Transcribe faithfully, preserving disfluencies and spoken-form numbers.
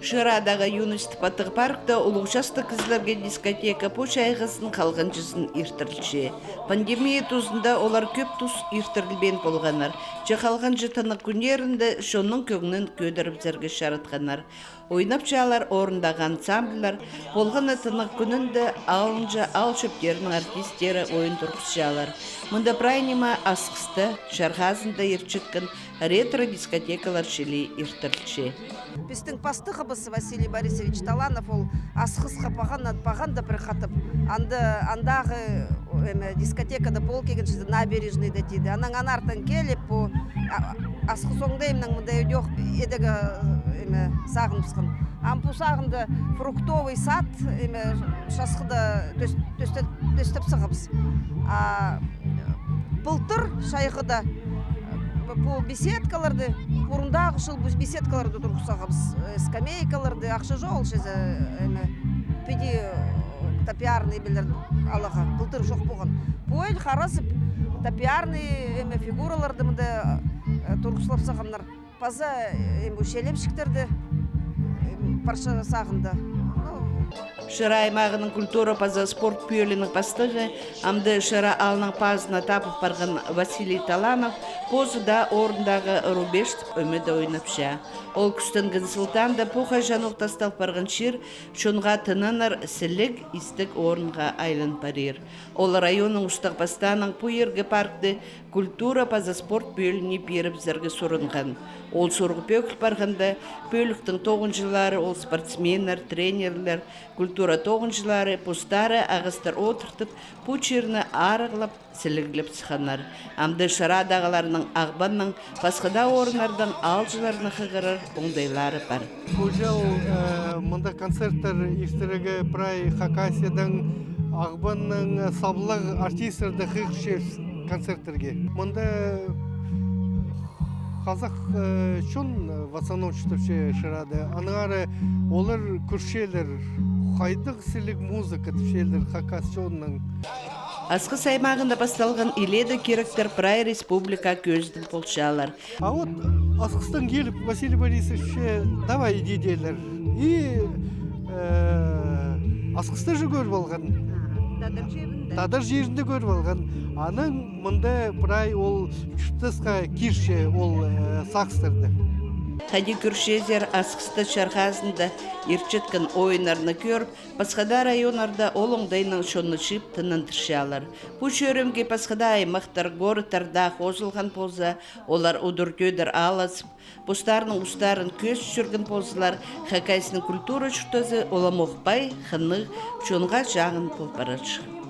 Шырадағы Юность аттығ паркта улуғ частығ кізілерге дискотека пу чайғызын халғанҷызын иртірілче. Пандемия тузында олар кӧп тус иртірілбеен полғаннар. Че халғанҷы тынағ кӱннерінде чонның кӧңнін кӧдірібізерге чаратханнар. Ойнапчалар орындағы ансамбльлер, полған на тынағ кӱнінде алынҷа аал чӧптерінің артисттері ойын турғысчалар. Мында прай ниме Асхыста, чарғазында иртчеткен ретро-дискотекалар чіли иртірілче. Пістің пастығыбыс Василий Борисович Таланов, ол Асхысха паған, пағанда пір хатап, анда, андағы, эме, дискотекада пол килген чізе, Набережныйда тиді. Анаң анартын киліп, пу, а, Асхыс оңдайымнаң мында идӧк идерге, эме, сағыныбысхан. Ам пу сағында фруктовый сад, эме, часхыда тӧс-, тӧстеп, тӧстеп сағабыс. А былтыр чайғыда, э, пу беседкаларды, пурундағы чыл пу беседкаларды турғыс сағабыс, э, скамейкаларды, ахча чоғыл чізе, эме, піди, э, топиарный пілер аларға, былтыр чох полған. Пу ай харазып, топиарный, эме, фигураларды мында, э, турғыслап сағаннар. Паза, э, эм, челепчіктерді, эм, парча сағында. Ну. Шыра аймағының культура паза спорт пӧлиинің пастығы, амды Шыра аалның пазына табыл парған Василий Таланов позы даа орындағы «Рубеж» тіп ӧмеде ойнапча. Ол кӱстенген сылтаанда пу хаҷанох тастал парған чир чонға тынанар сіліг, истіг орынға айлан парир. Ол районның устағ-пастаанаң пу иргі паркты культура паза спорт пӧлиине пирібізерге сурынған. Ол сурығ пӧгіл парғанда, пӧліктің тоғынҷылары, ол спортсменнер, тренерлер, культура тоғынҷылары постары ағастар одыртып, пу чирні арығлап, сіліглеп сыхханнар. Амды Шырадағыларның Ағбаннаң, пасха даа орыннардаң аалҷыларны хығырар оңдайлары пар. Пу чыл, э, мында концерттер иртірерге прай Хакасиядаң, Ағбаннаң саблығ артистерні хығырчабыс концерттерге. Мында хазах, э, чон, э, в основном чуртапча Шырада. Аннаңар олар кӧрчелер, хайдағ сіліг музыка тіпчелер хакас чонның. Асхыс аймағында пасталған илееде киректер прай республика кӧзідіг полчалар. А вот Асхыстаң киліп, Василий Борисович, давай иди, теелер. И, э, Асхыста же кӧріп алған. Тадар чирінде. Тадар чирінде кӧріп алған. Анаң мында прай ол чуртасха кирче ол, э, сағыстарны. Хайди кӧрчезер, Асхыста чарғазында иртчеткен ойыннарны кӧріп, пасха даа районнарда ол оңдайнаң чонны чыып тынандырчалар. Пу чӧрімге пасха даа аймахтар, городтар даа хозылған полза, олар удур-тӧдір алазып, постарының устарын кӧзіт чӧрген ползалар, Хакасияның культура чуртазы уламох пай, хынығ, чонға чағын пол парарҷых.